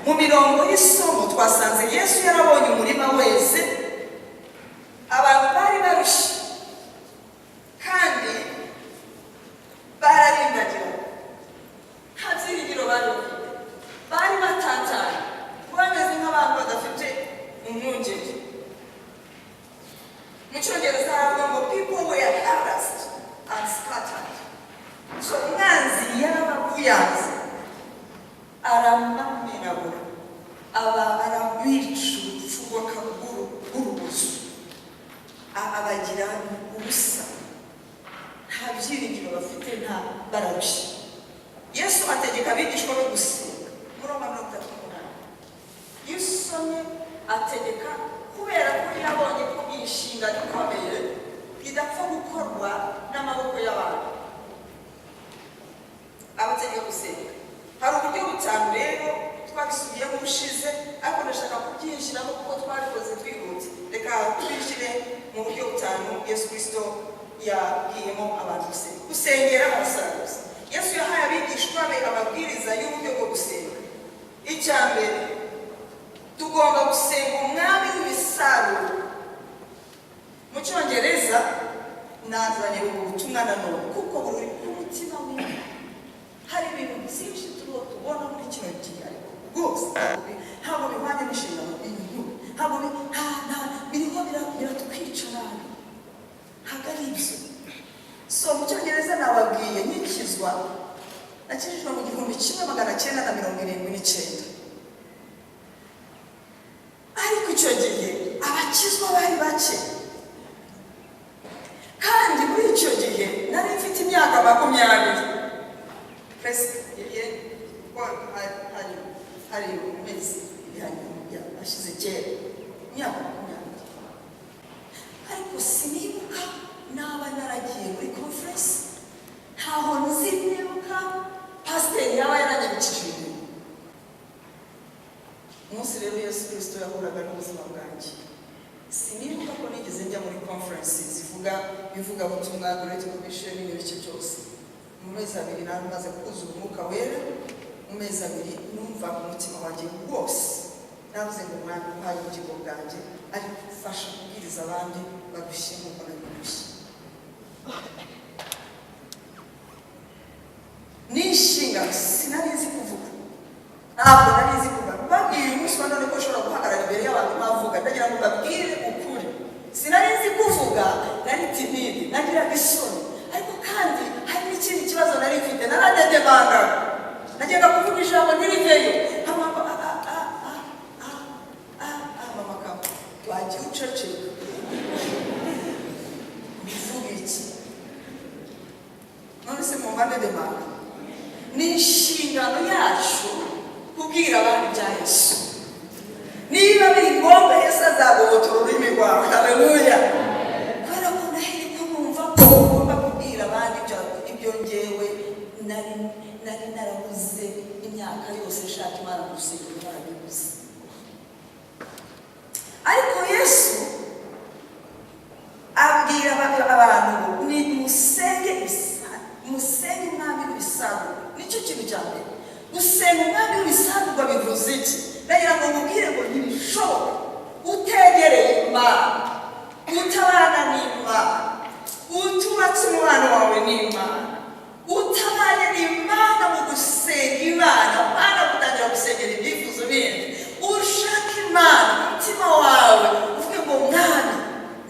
Mu mirongo y'isomo twasanze Yesu yarabonye umurima weze, abantu bari barushye kandi bararindagira, nta byiringiro bari bafite, bari batatanye, bameze nk'abantu badafite umwungeri. Mu Cyongereza haravuga ngo "People were harassed and scattered." So umwanzi yarabavuyanze, aramamenagura, aba arabica urupfu rw'urubozo, abagira ubusa, nta byiringiro bafite, nta bararushye. Yesu ategeka abigishwa be gusenga. Muri Roma 38 iyo usomye, ategeka kubera ko yabonye ko iyi nshingano ikomeye idapfa gukorwa n'amaboko y'abantu, abategeka gusenga. Hari uburyo butanu rero, twabisubiyemo ubushize, ariko ndashaka kubyinjiramo kuko twabikoze twihuse. Reka twinjire mu buryo butanu Yesu Kirisito yabwiyemo abantu gusenga. Gusengera abasaruzi. Yesu yahaye abigishwa be amabwiriza y'uburyo bwo gusenga. Icya mbere, tugomba gusenga Umwami w'ibisaruro. Mu Cyongereza nazanye ubu butumwa nanone kuko buri ku mutima w'Imana. Hari ibintu byinshi turiho tubona muri kino gihe, ariko rwose ntabwo bihwanye n'inshingano. Ibintu ntabwo nta biriho biratwica nabi, ntabwo ari ibyo. So mu Cyongereza nababwiye, nkikizwa, nakijijwe mu 1979, ariko icyo gihe abakizwa bari bake, kandi muri icyo gihe nari mfite imyaka 20 presque, kuko hari mezi ashize kera, imyaka 20. Ariko sinibuka naba naragiye muri conference, ntaho nzi nibuka pasiteri yaba yaranyibukije ibintu. Umunsi rero Yesu Kirisito yahuraga n'ubuzima bwanjye, sinibuka ko nigeze njya muri conference zivuga ivugabutumwa, Great Commission n'ibice byose. Mu mezi 2 nari maze kuzura Umwuka Wera. Mu mezi 2 numvaga umutima wanjye wose navuze ngo: "Mwami, uhaye ubugingo bwanjye, ariko ufasha kubwiriza abandi barushye nk'uko nari ndushye." Ni inshingano. Sinari nzi kuvuga, ntabwo nari nzi kuvuga. Babwiye uyu munsi wa none ko ushobora guhagarara imbere y'abantu nkavuga, ndagira ngo mbabwire ukuri, sinari nzi kuvuga, nari timide, nagiraga isoni. Ariko kandi hari n'ikindi kibazo nari mfite, naradedemangaga, najyaga kuvuga ijambo ntiriveyo. Hama a a a a a a a mama kama wagiye uceceka, bivuga iki none se? Mwumva ndedemanga? Ni inshingano yacu kubwira abandi ibya Yesu. Niba biri ngombwa, Yesu azagobotora ururimi rwawe. Haleluya! Kubera ko nahereko numva ko ugomba kubwira abandi ibyo ngewe nari narabuze imyaka yose nshaka Imana mu rusengero, narabibuze. Ariko Yesu abwira abantu ngo ni musenge musenge Umwami w'ibisarurwa. Nicyo kintu cya mbere. Gusenga Umwami w'ibisarurwa bivuze iki? Ndagira ngo mubwire ngo ntibishoboka utegereye Imana, utabana n'Imana, utubatse umubano wawe n'Imana, utabanye n'Imana mu gusenga Imana, apana gutangira gusengera ibyifuzo bindi. Ushaka Imana, umutima wawe uvuge ngo: "Mwami,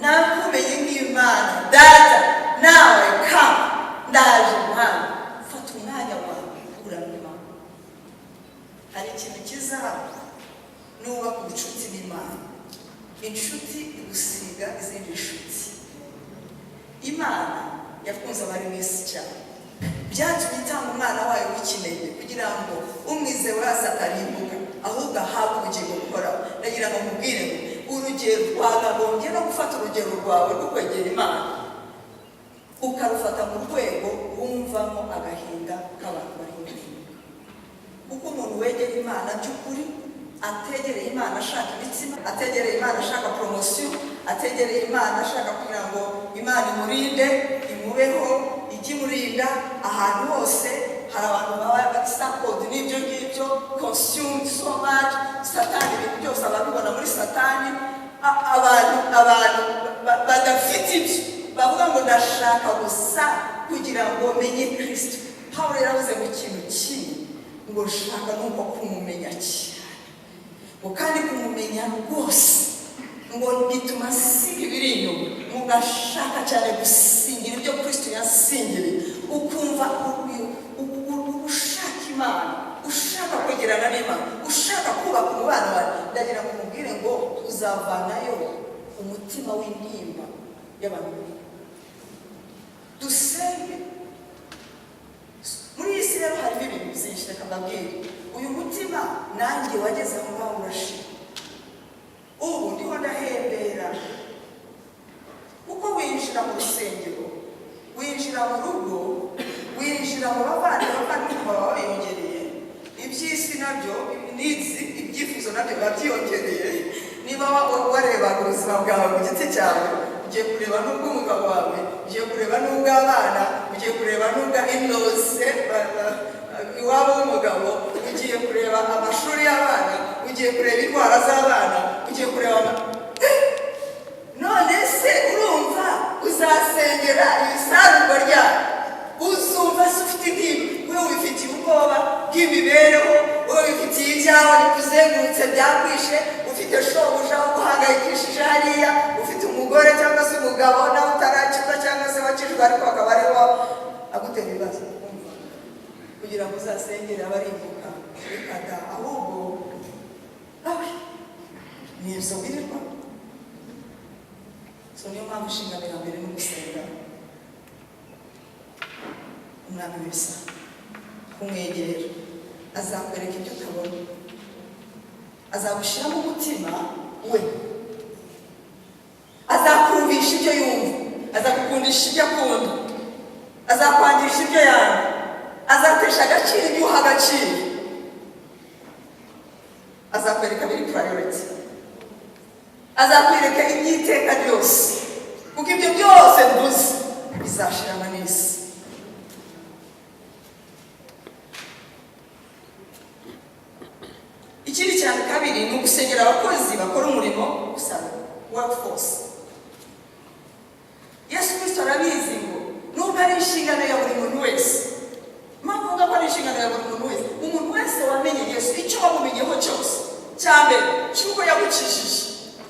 nakumenye nk'Imana Data, nawe kama ndaje. Mwami, fata umwanya wawe uramya Imana." Hari ikintu kizaba nubaka ubucuti n'Imana. Inshuti igusiga izindi nshuti. Imana yakunze abari mu isi cyane, byatumye itanga umwana wayo w'ikinege kugira ngo umwizeye wese atarimbuka, ahubwo ahabwe ubugingo buhoraho. Ndagira ngo mubwire ngo urugero wagagombye no gufata urugero rwawe rwo kwegera Imana, ukarufata mu rwego wumvamo agahinda k'abantu bari kurimbuka. Kuko umuntu wegera Imana by'ukuri, ategereye Imana ashaka imitsima, ategereye Imana ashaka promotion, ategereye Imana ashaka kugira ngo Imana imurinde, imubeho, ijye imurinda ahantu hose. Hari abantu baba bari suckered n'ibyo ngibyo, consumed so much. Satani, ibintu byose ababibona muri Satani. Abantu badafite ibyo, bavuga ngo ndashaka gusa kugira ngo menye Kirisito. Pawulo yaravuze ngo ikintu kimwe ngo nshaka ni uko kumumenya cyane, ngo kandi kumumenya rwose ngo bituma nsiga ibiri inyuma, mugashaka cyane gusingira ibyo Kirisito yasingiriye, ukumva ushaka Imana, ushaka kwegerana n'Imana, ushaka kubaka umubano wawe. Ndagira ngo umubwire ngo uzavanayo umutima w'intimba y'abantu. Dusenge. Muri iyi si rero harimo ibintu byinshi. Reka mbabwire, uyu mutima nanjye wageze aho ngaho urashira. Ubu ndiho ndahembera, kuko winjira mu rusengero, winjira mu rugo, winjira mu bavandimwe, abavandimwe baba babiyongereye. Iby'isi nabyo n'izi ibyifuzo nabyo biba byiyongereye. Niba warebaga ubuzima bwawe ku giti cyawe, ugiye kureba n'ubw'umugabo wawe, ugiye kureba n'ubw'abana, ugiye kureba n'ubwa in-laws iwabo w'umugabo, ugiye kureba amashuri y'abana, ugiye kureba indwara z'abana, ugiye kureba none se urumva uzasengera ibisarurwa ryayo? Uzumva se ufite intimba? Wowe wifitiye ubwoba bw'imibereho, wowe wifitiye ibyawe bikuzengurutse byakwishe, ufite shobuja uguhangayikishije hariya, ufite umugore cyangwa se umugabo nawe utarakizwa cyangwa se wakijwe ariko akaba ariho agutera ibibazo. Umva, kugira ngo uzasengere abarimbuka, reka, ahubwo awe ni ibyo wirirwa. So niyo mpamvu inshingano ya mbere ni ugusenga Umwami w'ibisa, kumwegera. Azakwereka ibyo utabona, azagushyiramo umutima we, azakumvisha ibyo yumva, azagukundisha ibyo akunda, azakwangisha ibyo yanga, azatesha agaciro ibyo uha agaciro, azakwereka biri priority, azakwereka iby'iteka ryose, kuko ibyo byose mvuze bizashirana n'isi. Ikindi cyane kabiri ni ugusengera abakozi bakora umurimo usaba workforce. Yesu Kirisito arabizi ngo nubwo ari inshingano ya buri muntu wese. Impamvu mvuga ko ari inshingano ya buri muntu wese, umuntu wese wamenye Yesu, icyo wamumenyeho cyose cya mbere cy'uko yagukijije,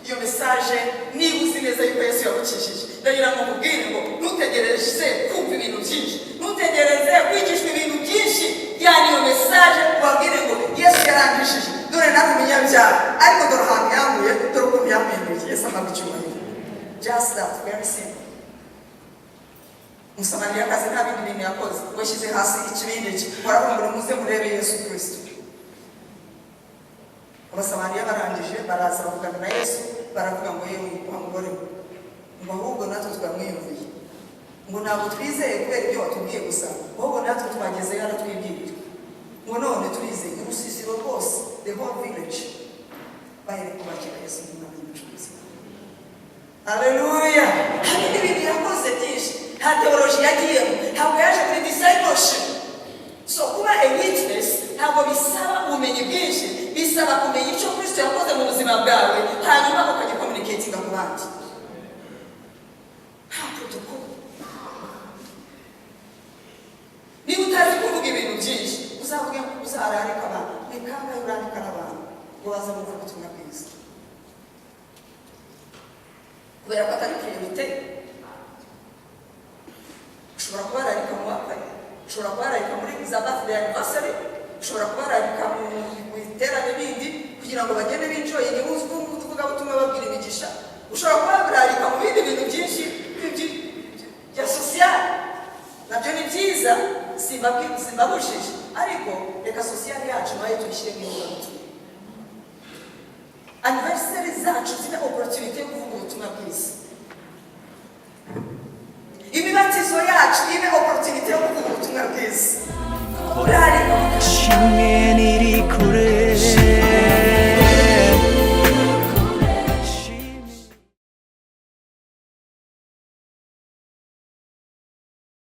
iyo message, niba uzi neza yuko Yesu yagukijije, ndagira ngo mubwire ngo ntutegereze kumva ibintu byinshi, ntutegereze kwigishwa ibintu byinshi. Yani iyo message, ubabwire ngo Yesu yarangishije, dore nawe umunyabyaha, ariko dore ahantu yanguye, dore ukuntu yampinduye. Yesu ahabwa icyubahiro. Just that, very simple. Umusamariyakazi nta bindi bintu yakoze, washyize hasi ikibindi cye, waravuga ngo muze murebe Yesu Kirisito. Abasamariya barangije baraza bavugana na Yesu, baravuga ngo yewe wa mugore we, ngo ahubwo natwe twamwiyumviye, ngo ntabwo twizeye kubera ibyo watubwiye gusa, ahubwo natwe twagezeyo aratwibwirira, ngo none turizeye. Urusisiro rwose, the whole village, bahereye kubakira Yesu nk'Umwami n'Umucunguzi. Haleluya! Hari n'ibintu yakoze byinshi, nta theology yagiyemo, ntabwo yaje muri discipleship. So kuba a witness ntabwo bisaba ubumenyi bwinshi, bisaba kumenya icyo Kristo yakoze mu buzima bwawe, hanyuma ukagicommunicatinga ku bandi. Nta protocol. Niba utazi kuvuga ibintu byinshi, uzavuge, uzararika abantu. Ni kangahe urandika n'abantu ngo baze bumve ubutumwa bwiza? Kubera ko atari priorité. Ushobora kubararika mu bakwe, ushobora kubararika muri za birthday, anniversary, ushobora kubararika mu iterane bindi kugira ngo bagende bienjoyinge, uvugabutumwa babwira imigisha. Ushobora kubararika mu bindi bintu byinshi bya social, nabyo ni byiza, simbabujije, ariko reka social yacu nayo tuyishyire mu ivugabutumwa. Anniversary zacu zibe opportunity yo kuvuga ubutumwa bwiza, imibatizo yacu ibe opportunity yo kuvuga ubutumwa bwiza. Urarika Shimwe.